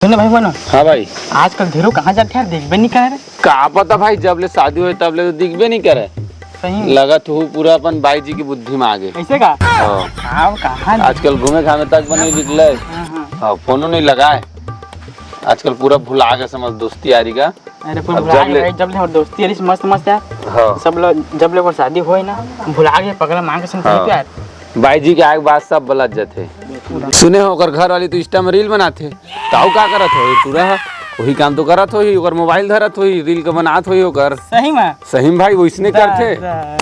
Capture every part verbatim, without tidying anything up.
सुन ना भाई बनो। हाँ भाई। आजकल धीरू कहाँ जाथे यार, देखबे नहीं करे रे। का पता भाई, जब ले शादी होय तब ले तो दिखबे नहीं करे। सही में। लगत हो पूरा अपन बाई जी की बुद्धि में आगे। ऐसे का? हाँ। हाँ, कहाँ? आजकल घूमे घामे तक बने निकले। हाँ, हाँ। हाँ, फोनो नहीं लगाए। आजकल पूरा भुला गए समझ दोस्ती यारी का। अरे, पूरा अब भुला जब गए ले भाई, जब ले और दोस्ती यारी मस्त मस्त यार। हाँ। सब लोग जब ले और शादी होय ना, भुला गए पगला मांग के समझ हाँ। यार। बाई जी के आए के बाद सब बलत जाथे। सुने हो, ओकर घर वाली तो Insta में reel बनाथे, त अउ का करत होही? टूरा ह वही काम तो करत होही, ओकर मोबाइल धरत होही, reel के बनात होही ओकर। सही में? सही में भाई, वइसने दा, करथे। दा।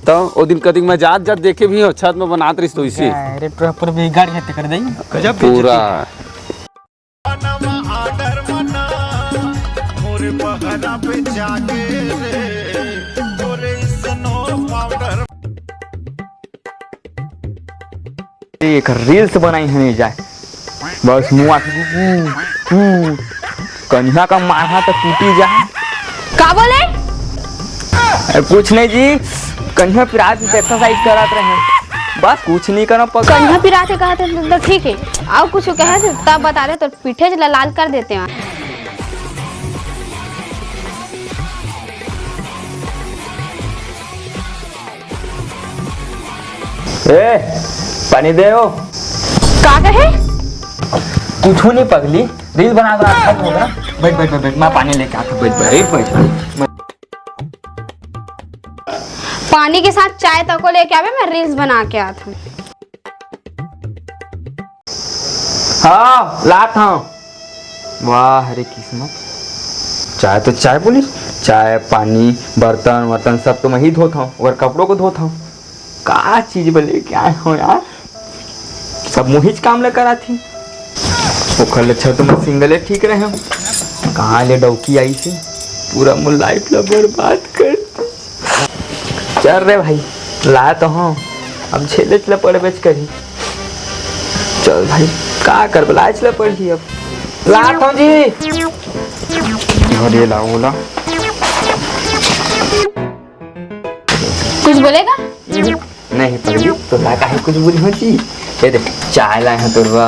त ओ दिन कतिक मैं जात जात देखे भी हो, छत में बनात रहिस तो इसे। अरे, टूरा पूरा बिगाड़ के कर दई। गजब पूरा। एक reels बनाई हने जाए, बस मुआ के कन्हा का माथा तो टूटी जाए। का बोले? अरे कुछ नहीं जी, कन्हा पिरात से exercise करत रहे, बस कुछ नहीं करना पड़ता। कन्हा पिरात से कहा थे तो ठीक है, अउ कुछ कहे थे तब बता दे तो पीठे ला लाल कर देते हैं। ए, पानी दे हो। का कहे? कुछ नहीं पगली, reel बना रहा था थोड़ा। बैठ, बैठ, बैठ, बैठ, मैं पानी लेके आता हूँ, बैठ, बैठ, बैठ। पानी के साथ चाय तको लेके आवे, मैं reels बना के आता हूँ। हाँ, लात हूँ। वाह रे किस्मत, चाय तो चाय बोलिस, चाय पानी बर्तन वर्तन सब तो मैं ही धोत हूँ और कपड़ों को धोत हूँ। का चीज बले क्या हो यार, सब मुहिच काम ल कराथी। ओखर ले अच्छा तो मैं single ठीक रहे हूँ। कहाँ ले डौकी आई से पूरा मोर life ला बर्बाद कर। चल रे भाई, ला तो हूँ, अब झेलेच ल पड़बेच करही। चल भाई, का करबे, लाच ल पड़ही अब। ला तो जी। अरे ला, ओला। कुछ बोलेगा? नहीं पगली, तो ला काहे कुछ बोली होती? ये देख, चाय लाए हैं तोरवा।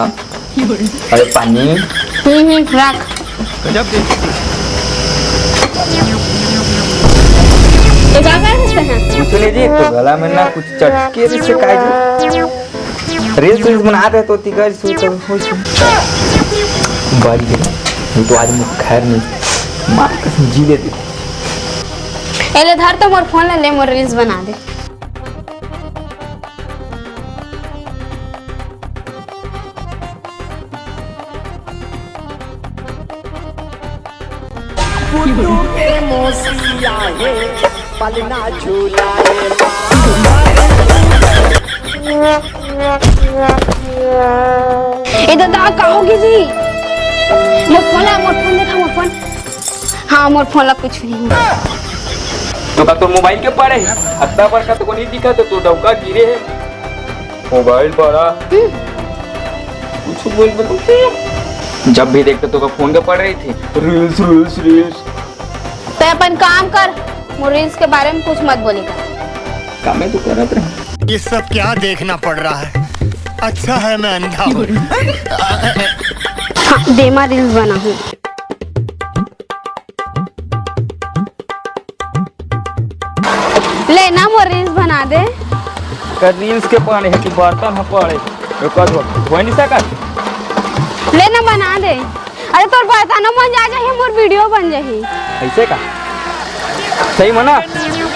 अरे पानी। हम्म, हम्म, रख। गजब दे। ये का कर सकते हैं? कुछ नहीं जी, तो गला में ना कुछ चटके से का जी। Reels, reels बना रहे तो तिगर सु तो हो सु। बारी है। नहीं तो आज मैं खैर नहीं। माँ कसम जी लेती। ए ले धर तो मोर फोन ला, ले मोर reels बना दे। गुड्डू के मौसी आए, पलना झूलाए। ए दादा, का होगे जी? मोर फोन ला, मोर फोन देखा, मोर फोन। हाँ, मोर फोन ला कुछ नहीं हुआ। तो का तोर मोबाइल के पड़े हे? अतना बड़का तो को नहीं दिखा, तो तोर डौका गिरे हे। मोबाइल पड़ा। हम्म। कुछ बोल बे। जब भी देखते तो का फोन के पड़ रही थी। Reels, reels, reels। तैं अपन काम कर, मोर reels के बारे में कुछ मत बोले कर। कामे तो करत रहे। ये सब क्या देखना पड़ रहा है? अच्छा है मैं अंधा हूँ। हाँ, दे मैं reels बनाहूँ। ले ना, मोर reels बना दे। का reels के पड़े हे कि बर्तन ह पड़े? ओकर धो-, धोए नहीं सकत? ले ना, बना दे। अरे, तोर बर्तनो मंजा जाही, मोर video बन जाही। ऐसे का? सही में ना?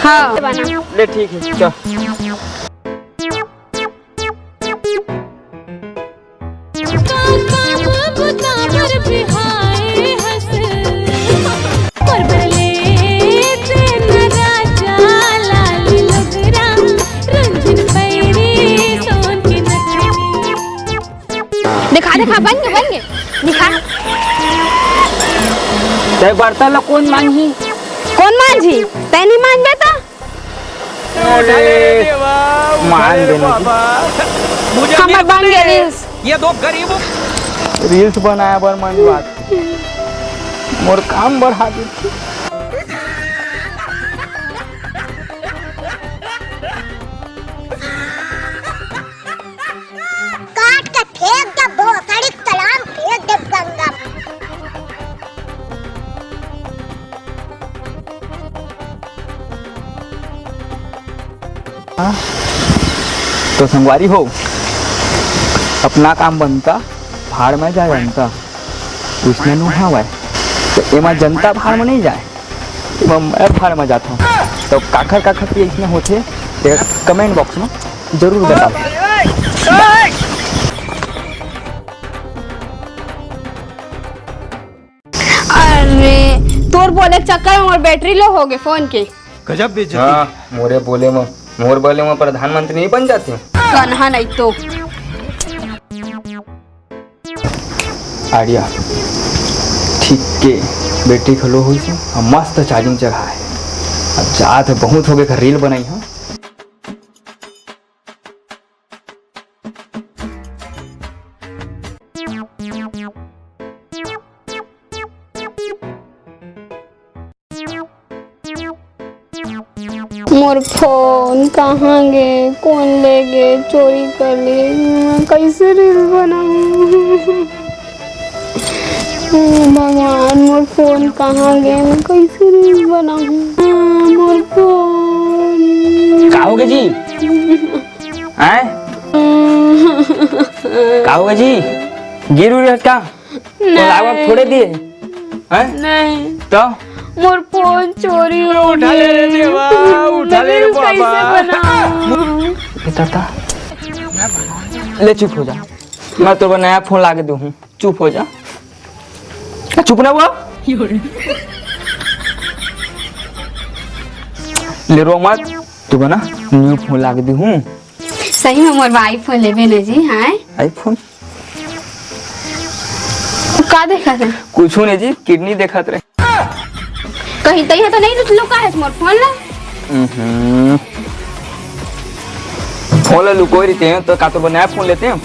हाँ, बना। ले, ठीक है, चल। दिखा, दिखा, बन गे, बन गे, दिखा। तैं बर्तन ला कोन मांजही? कोन मांजही? तैं नहीं मांजबे त? अरे, मान देना। हमर बन गे reels। ये दो गरीबों reels बनाए बर मन बात। मोर काम बढ़ा देथे। काट के फेंक दे भोसड़ी, कलाम फेंक दे गंगा। तो संगवारी हो, अपना काम बनता, भाड़ में जा जनता। वइसने नो हवय, तो एमा जनता भाड़ में नहीं जाए, एमा मैं भाड़ में जाता हूँ। तो काखर काखर के इसने होथे, तेला comment box में जरूर बताओ। अरे, तोर बोले के चक्कर में मोर battery low हो गए phone के। गजब बेइज्जती। हाँ, मोरे बोले में, मोर बोले में प्रधानमंत्री नहीं बन जाते। कन्हा नहीं तो। Idea ठीक के, battery खलो होइस हे, अब मस्त charging चढ़ा है। अब जात हे, बहुत हो गए, reel बनाई हाँ। मोर phone कहाँ गे? कोन ले गे? चोरी कर ले? मैं कैसे reel बनाऊँ? भगवान, मोर phone कहाँ गे? मैं कैसे reel बनाऊँ? मोर phone। का होगे जी? हैं? का होगे जी? गिर उर का? नहीं। लावा थोड़े दिए? हैं? नहीं। तो? मोर phone चोरी हो उठा ले रे देवा, उठा ले रे बाबा। ए ताता, ले चुप हो जा, मैं तोर नया phone ला के दूँ हूँ, चुप हो जा, चुप ना हुआ। ले रो मत, तोर नया phone ला के दूँ हूँ। सही में मोर iPhone लेबे न जी, हाँ? iPhone? का देखत हे? कुछू नहीं जी, kidney देखत रहे। कहीं तइहा तो नहीं लुका है मोर phone ला? हम्म। Phone ला लुकोय रहितेंव तो का तोर नया phone लेतेंव?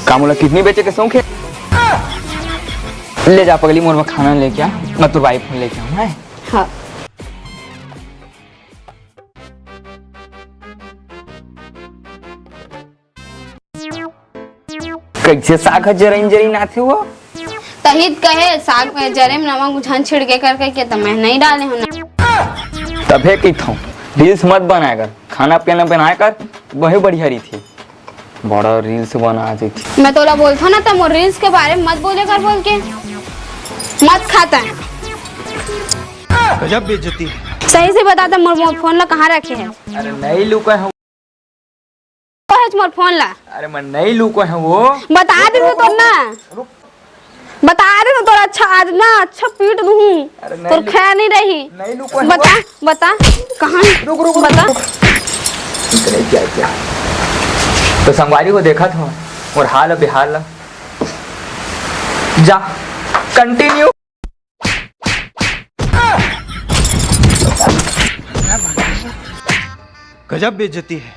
का मोला kidney बेचे के शौक है? ले जा पगली, मोर बर खाना लेके आ, मैं तोर iPhone लेके आऊँ, हैं? हाँ। कैसे साग ह जरइन जरइन आथे वो? तही त कहे, साग में जरे में नमक झन छिड़के कर कहिके, त मैं नहीं डाले हूँ ना। तभे कहिथौं, reels मत बनाए कर, खाना पीना बनाए कर, वही बढ़िया रहिथे। बड़ा reels बना देथे। मैं तोला बोलथौं ना, त मोर reels के बारे में मत बोले कर बोल के, मत खाता। गजब बेइज्जती है। सही से बता, त मोर, मोर phone ला कहाँ रखे है? अरे नहीं लुका है। कहेच मोर phone ला। अरे मैं नहीं लुको है वो। बता दे तो ना। रुक। बता दे तो तोर अच्छा आज ना अच्छा पीट दूँ। अरे नहीं तोर लुक-, खैर नहीं रही। नहीं लुको है बता, वो। बता। कहाँ? रुक, रुक, रुक, बता। रुक। इतने क्या, क्या? तो संगवारी हो देखत हो मोर हाल बेहाल ला। जा, continue। गजब बेइज्जती है।